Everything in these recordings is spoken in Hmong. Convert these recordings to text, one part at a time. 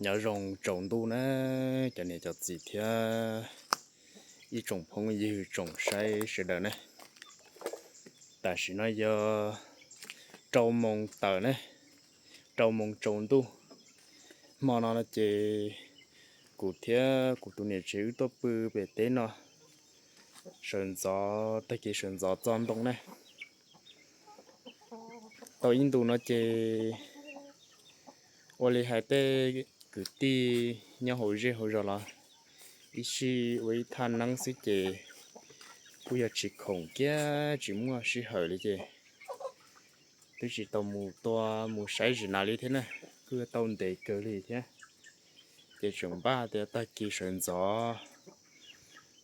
Nyob zoo tsaus ntuj na, cov niam cov txiv thiab ib tsoom phooj ywg tsoom saib sawv daws na. Tam sim no yog rau moos tawm na, rau moos tsaus ntuj. Hmo no no ces kuv thiab kuv tus niam tsev wb tuaj pw pem teb no, sawv ntxov, tag kis sawv ntxov txo ntoo na. Tau ib ntus no ces ua li hais tej kwv tij nyob hauv zej hauv zos los ib sij ua ib thaj neeb xwb ces kuj yog tsis khoom kiag tsis muaj sij hawm li ces twb tsis tau mus tua mus saib zim nas li thiab na, kuj tau ntev kawg li thiab. Ces tseem npaj tias tag kis sawv ntxov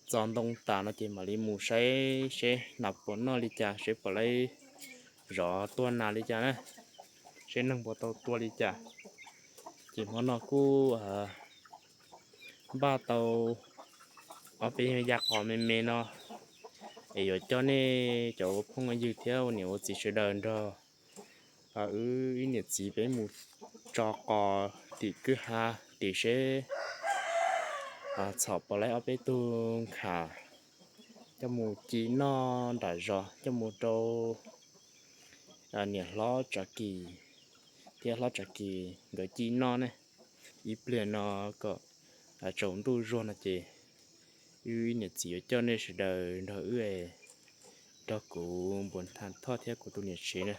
txo ntoo tas no ces mam li mus saib seb nas puas noj li cas, seb puas laib zov tuaj nas li cas na, seb neeg puas tau tua li cas. Ces hmo no kuj npaj tau ob peb ya qos me me no es yuav coj nej cov ua phooj ywg thiab ua niam ua txiv sawv daws nrog wb ib niam txiv peb mus tso qos tim kwj ha tim seb txhom puas laib ob peb tug nkhas coj mus ci noj nram zos, coj mus rau niam hlob Tsav Kis thiab hlob Tsav Kis nkawd ci noj ne. Ib pliag no kom tsaus ntuj zuag no ces wb niam txiv yuav coj nej sawv daws nrog wb, nrog kuv Npuas Tham Thoj thiab kuv tus niam tsev na,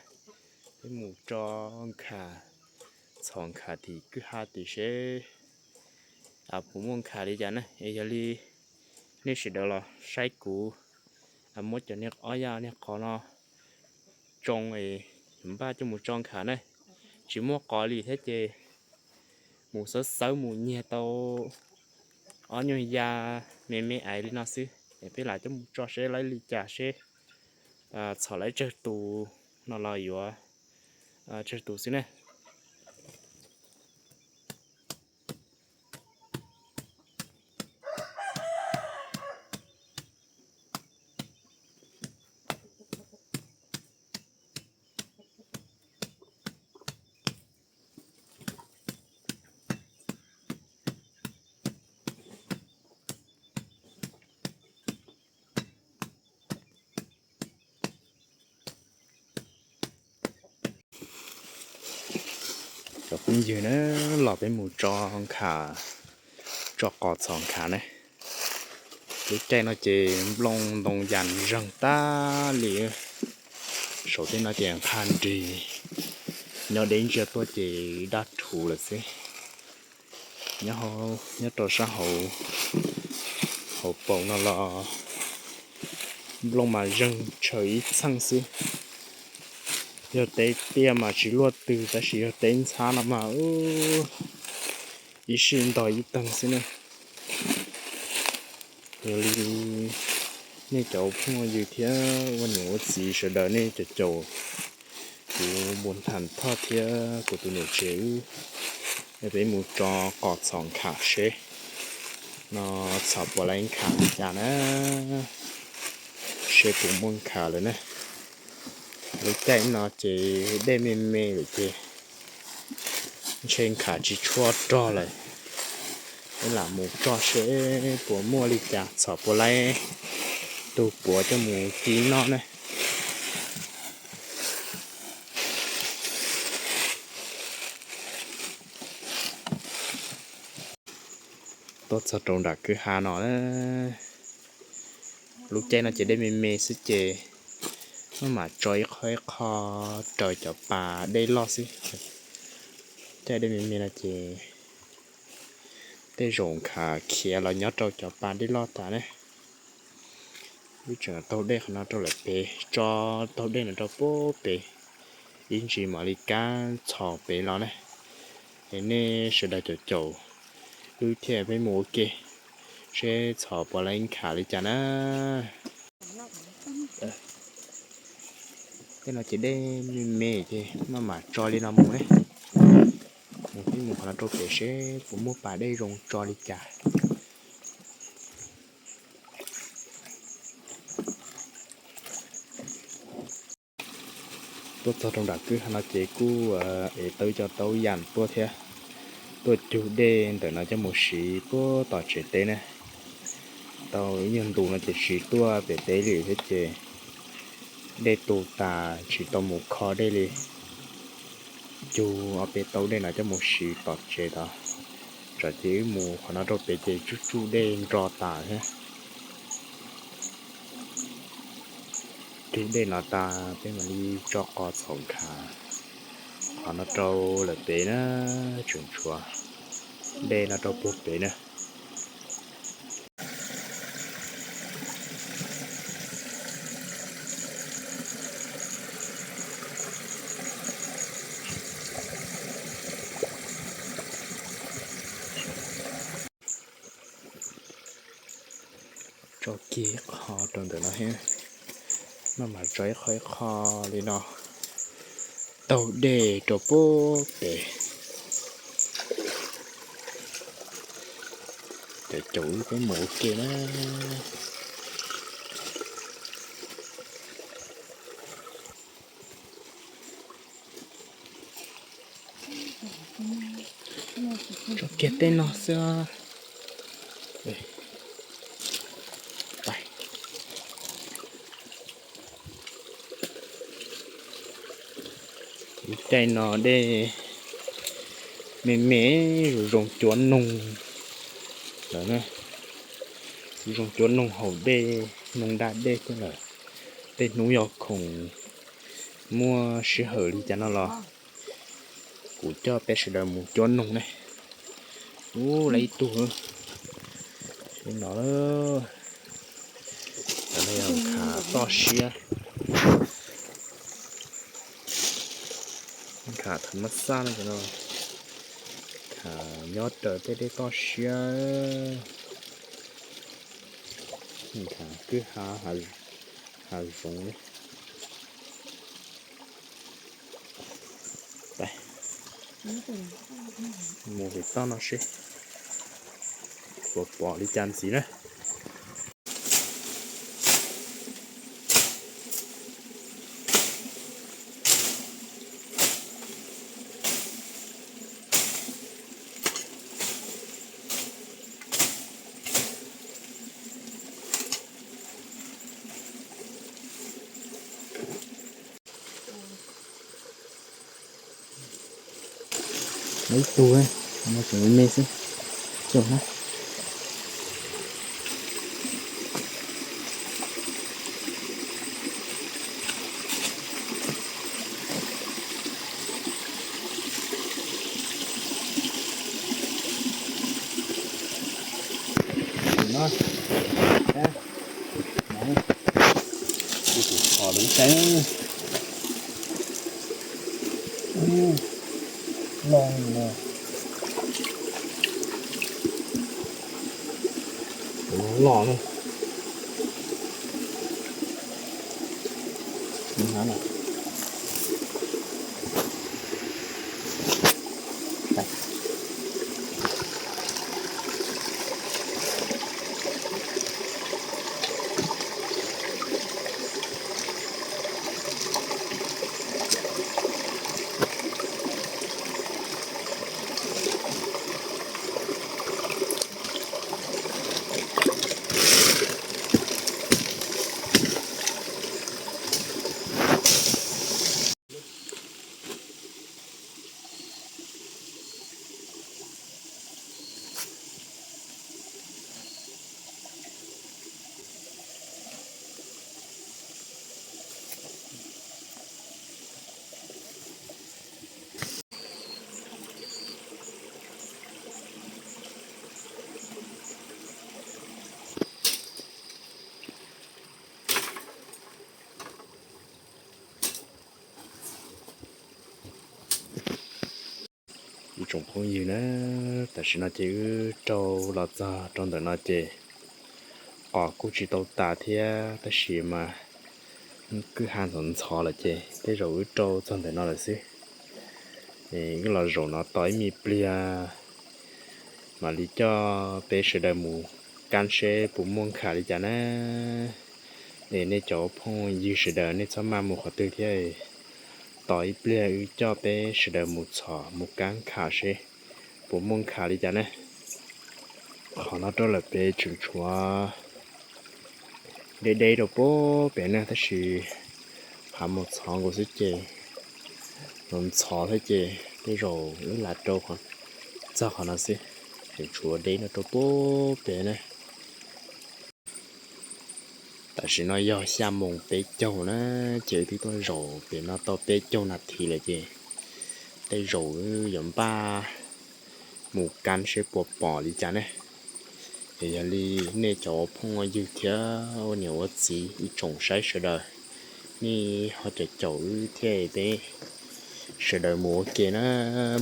peb mus tso nkhas, txhom nkhas tim kwj ha tim seb puas muaj nkhas li cas na. Es yog li nej sawv daws los saib kuv muab cov niag ob ya niag qos no tsoo es npaj coj mus tso nkhas na. Tsis muaj qos li thiab ces mus xawb xawb mus nyiag tau ob nyuag ya me me aiv li no xwb es peb lam coj mus tso seb laib li cas, seb txhom laib tsawg tus no los yuav tsawg tus xwb ne. Cov phooj ywg na, los peb mus tso nkhas, tso qos txhom nkhas ne. Lub caij no ces nplooj ntoo yas zeeg tag li. Saum tej no ces nqha nrig, nyob deb ntsiag tuaj ces daj rhuv lawm xwb. Nyob rau sab hauv, hauv paus no los nplooj mas zeeg tshaws ib txheej xwb. Yog teb tiaj mas tsis luaj twg, tab sis yog teb ntxhab no mas ib sij ntog ib teeg xwb ne. Yog li nej cov phooj ywg thiab ua niam ua txiv sawv daws nej caum caum kuv Npuas Tham Thoj thiab kuv tus niam tsev wb, peb mus tso qos txhom nkhas seb no txhom puas laib nkhas li cas na, seb puas muaj nkhas lawm na. Lub caij no ces dej me me lawm ces ntshe nkhas tsis tshua rog lawm. Peb lam mus tso seb puas muaj li cas, txhom puas laib tug puav coj mus ci noj ne. Tuaj txog rau nram kwj ha no na, lub caij no ces dej me me xwb ces maj mam tso ib qho ib qho raws cov pas dej loj xwb. Caij dej me me no ces tej zaum nkhas khiav los nyob rau cov pas dej loj tas ne. Wb tseem taug dej qhov no rau lawm pem, tso taug dej no rau pem, ib ntsis mam li kab txhos pem los ne. Es nej sawv daws caum caum wb thiab peb mus ua ke seb txhom puas laib nkhas li cas na. Tej no ces dej me me ces maj mam tso li no mus ne. Mus peb mus qhov no rau pem seb puas muaj pas dej zoo tso li cas. Tuaj txog rau nram kwj ha no ces kuj ev tau cov taub yam tuaj thiab. Tuaj cug dej ntawm no coj mus siv puag tom tsev teb na. Tau ib nyuag ntu no ces tsis tuaj pem teb li thiab ces dej tu tas tsis tau mus kho dej li. Cug ob peb taub dej no coj mus siv tom tsev tod, tsam ces wb mus qhov no rau pem ces tsuj tsuj dej nro tas thiab. Cug dej no tas peb mam li tso qos txhom nkhav qhov no rau lawm pem na, tseem tshuav dej no rau puag pem na. Tso kiag ib qho rau ntawm no thiab, maj mam tso ib qho ib qho li no taug dej rau puag pem. Cov caum wb peb mus ua ke na. Tso kiag tej no xwb. Lub caij no dej me me, zoo zoo cuab noog lawm na. Zoo cuab noog haus dej, noog da dej thiab lawm. Tej hnub yog khoom muaj sij hawm li cas no los kuv coj peb sawv daws mus cuab noog ne. Ub, lawv ib tug li no. Cov no yog nkhav toj siab, nkhav thav mab xaj no, nkhav nyob raws tej dej toj siab, nkhav kwj ha hav zoov li. Mus pem toj no seb puas pom li cas ntxiv na. Ib tug, tseem me xwb. Coj na. Tus no, tus no, tus kho lub caij loj no, tus no loj na. Ib tsoom phooj ywg na, tam sim no ces wb rau los txog rau ntawm no ces qos kuj tsis tau tas thiab tab sis mas kwj ha ntxhov ntxhov lawm ces tej zaum wb rau txog ntawm no lawm xwb. Wb los zaum no tos ib me pliag mam li coj peb sawv daws mus kab seb puas muaj nkhav li cas na. Es nej cov phooj ywg sawv daws nej txhob maj mus qhov twg thiab, tos ib pliag wb coj peb sawv daws mus txhom mus kab nkhav seb puas muaj nkhav li cas ne. Qhov no rau lawm pem tseem tshuav deb deb rau puag pem na, tab sis hav mus txhov nkaus xwb ces, los ntxhov thiab ces tej zaum wb lam rau txog qhov no xwb, tseem tshuav deb no rau puag pem na. Tam sim no yog xya moos peb caug na, ces wb twb tuaj zaum pem no tau peb caug nas this lawm ces tej zaum wb yuav npaj mus kab seb puas pom li cas ne. Es yog li nej cov ua phooj ua ywg thiab ua niam ua txiv ib tsoom saib sawv daws, nej ho caum caum wb thiab peb sawv daws mus ua ke na,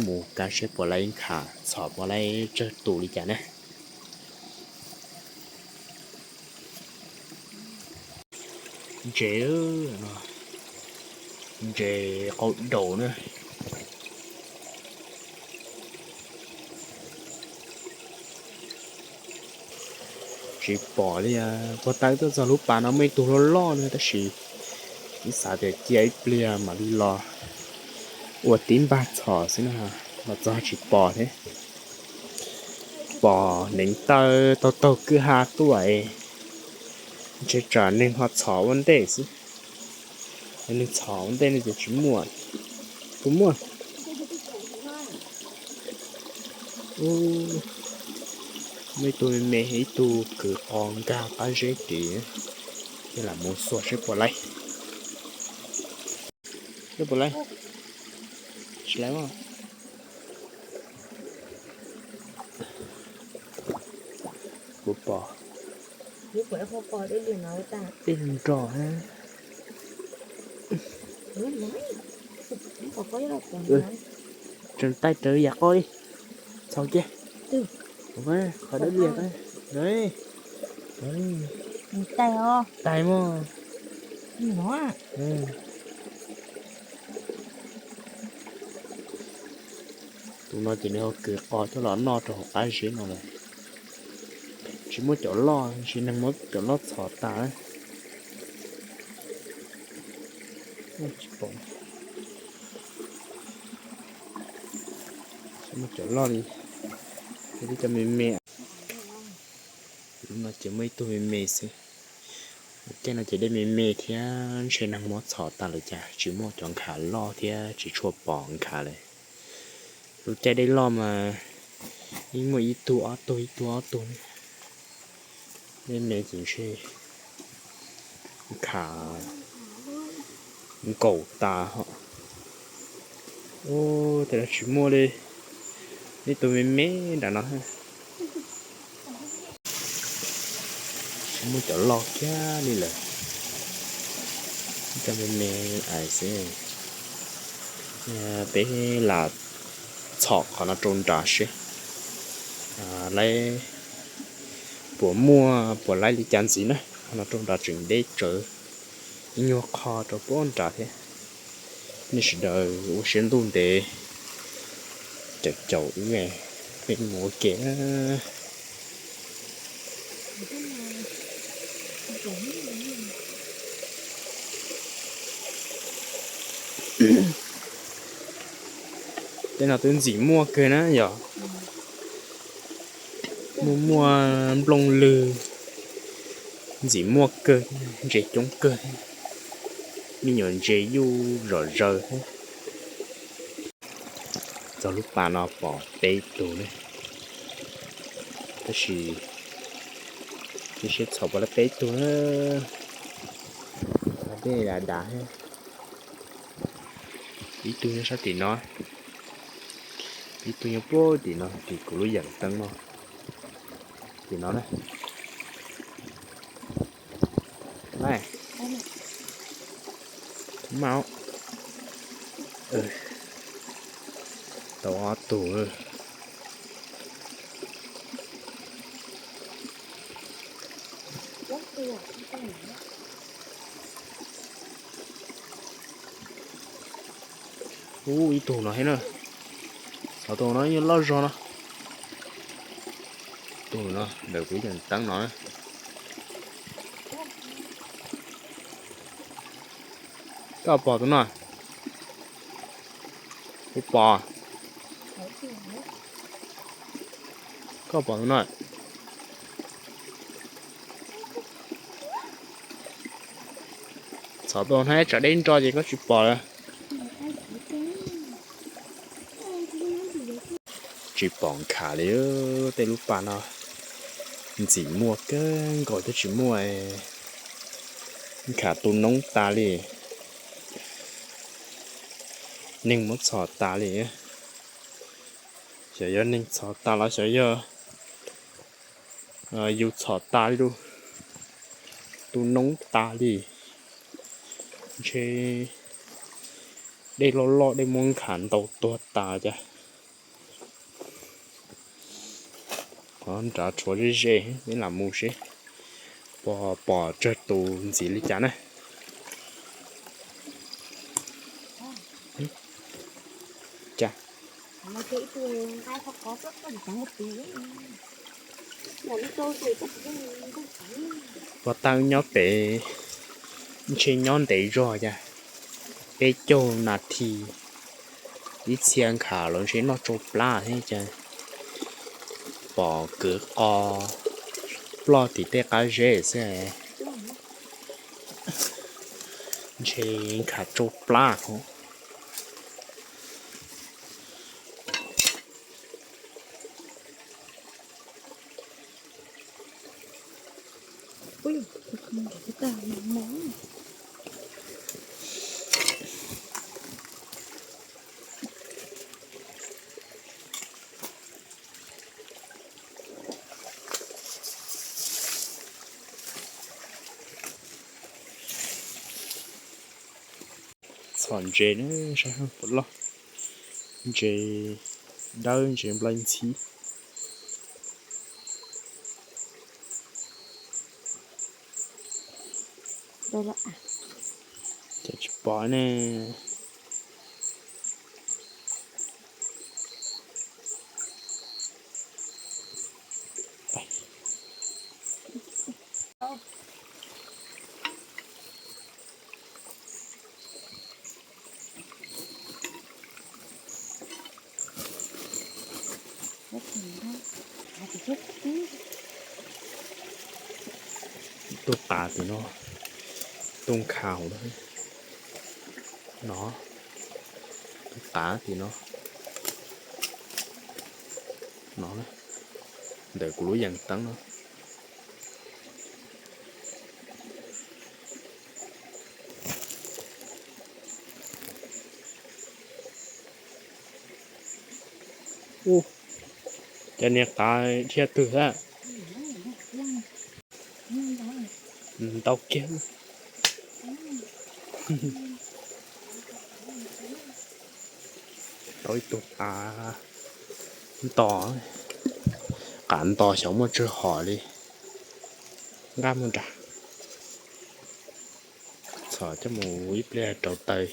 mus kab seb puas laib nkhav, txhom puas laib tsawg tus li cas ne. Ntses, ntses qau daus na. Tsis pom li, puag ta tuaj txog lub pas no muaj ib tug loj loj na tab sis ib xav tias cia ib pliag mam li los ua tib npag txhom xwb na, los txog tsis pom thiab. Pom hneev taw taug taug kwj ha tuaj, ntshe tsam neeg ho txhom ua ntej xwb. Neeg txhom ua ntej no ces tsis muaj. Puas muaj? Muaj ib tug me me, ib tug kwv qos nkag qab zeb kev, ces lam mus xuas seb puas laib. Puas laib? Tsis laib mas. Puas pom? Ib nrog. Tseem taij rawv yam qoj li. Txhos kiag. Qhov dawb liag. Taij mog. Tus no ces nws ho kwv qos coj los noj rau hauv qab zeb no lawm. Tsis muaj cov loj, tsis neeg muab cov loj txhom tas. Tsis muaj cov loj li, cov me me. Lub no ces muaj ib tug me me xwb. Lub caij no ces dej me me thiab ntshe neeg muab txhom tas lawm cas tsis muaj cov nkhav loj thiab tsis tshua pom nkhav lawm. Lub caij dej loj mas yeej muaj ib tug ob tug ib tug ob tug. Dej me ces ntshe nkhav nkaum tas hos. Ua cas tsis muaj li. Ib tug me me nram no. Tsis muaj cov loj kiag li lawm. Cov me me ais xwb. Peb lam txhom qhov no rau nrad seb laib puas muaj puas laib li cas ntxiv na. Qhov no rau nrad tseem deb tsawv, ib nyuag qho rau puag nrad thiab. Nej sawv daws ua siab ntuj ntev caum caum wb, peb mus ua ke. Tej no twb ntxim muaj kawg na yom. Muaj muaj nplooj lwg, ntxim muaj kawg, ntses coob kawg, me nyuam ntses yuj zom zaws thiab. Txog lub pas no pom peb tug ne, tab sis tsis sib txhom puas laib peb tug na. Dej dav dav thiab. Ib tug nyob sab tim no, ib tug nyob puag tim no, tim kuv lub yeem teeb no, tim no na. Tau ob tug. Ub, ib tug no thiab na. Ob tug no yeej loj zog no. Tus no ntawm kuv yeem teeb no na. Koj pom tus no? Kuv pom. Koj pom no, txhom tau hnab tsam dej nro ces koj tsis pom lawm. Tsis pom nkhav li, tej lub pas no ntxim muaj kawg nkaus thiab tsis muaj, nkhav tu noob tas li, neeg muab txhom tas li. Xyov yog neeg txhom tas los xyov yog yus txhom tas li lauj, tu noob tas li. Ntshe dej loj loj dej muab nkhav ntaus tuag tas cas. Qhov nrad tshuav ze ze, peb lam mus seb puas pom tsawg tus ntxiv li cas na. Cas pov tawb nyob pem, ntshe nyob ntev zog cas, peb caug nas this, ib txhia nkhav los ntshe noj tsau plab thiab cas, pom kwv qos ploj tim tej qab zeb xwb. Ntshe nkhav tsau plab hov. Txhom ntses na, saib puas loj. Ntses dawb ntses nplai ntxhib. Cas tsis pom ne. Tug qav tim no, tug nkhav hauv no, tug qav tim no, no ntawm kuv lub yees teeb no. Ub, cov niag qav dhia twg a? Ntau kiag. Tau ib tug qav nto, qav nto xyov muaj tsawg hom li. Nqa mus nrad, txhom coj mus ib pliag rau taws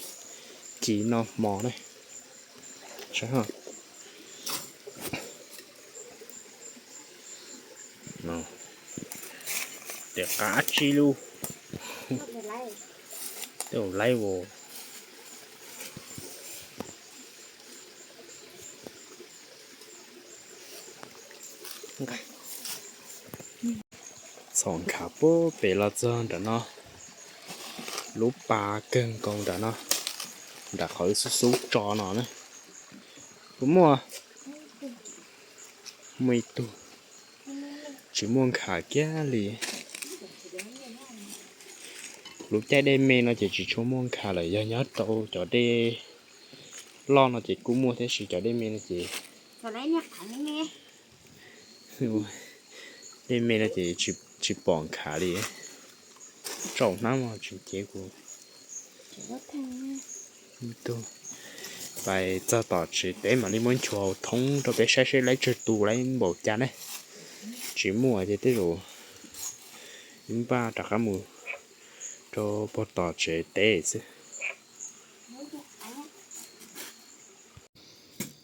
ci noj hmo ne. Tej qav tsi lug, tej laib as. Txhom nkhav puag pem los txog nram no, lub pas kawg nkaus nram no, nram qhov wb xub xub tso no na. Puas muaj? Muaj ib tug, tsis muaj nkhav kiag li. Lub caij dej me no ces tsis tshua muaj nkhav lawm, yog nyob rau cov dej loj no ces kuj muaj thiab, sis cov dej me no ces, dej me no ces tsis pom nkhav li. Tsaus hnab no tsis cev kuv. Pais txog tom tsev teb mam li muab nchuav thoob rau peb saib seb laib tsawg tus laib npaum cas ne. Tsis muaj ces tej zaum npaj rov qab mus rau puag tom tsev teb xwb.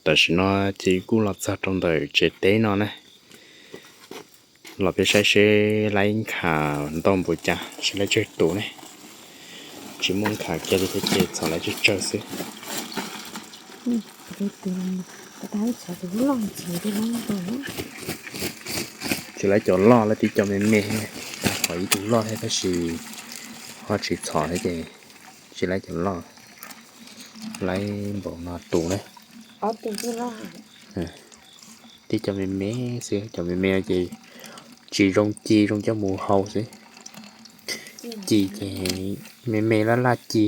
Tam sim no ces kuj los txog rau ntawm tsev teb no na. Los peb saib seb laib nkhav ntau npaum cas, seb laib tsawg tus ne. Tsis muaj nkhav kiag li thiab ces txhom laib tsawg tsawg xwb. Tsis laib cov loj, laib tib cov me me, tag qhov ib tug loj thiab tab sis ho tsis txhom thiab ces tsis laib cov loj, laib npaum no tus na. Tib cov me me xwb, cov me me ces tsis zoo ci, zoo coj mus hau xwb. Ci ces me me laj laj ci,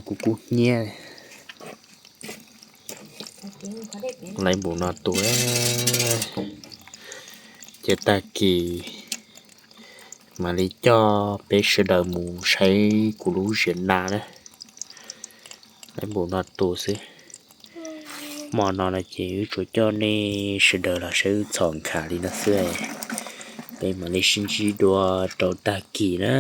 kub kub hnyiab. Laib npaum no tus, ces tag kis mam li coj peb sawv daws mus saib kuv lub ziav na na. Laib npaum no tus xwb. Hmo no no ces wb tsuas coj nej sawv daws los saib wb txhom nkham li no xwb. Peb mam li sib ntsib dua rau tag kis na.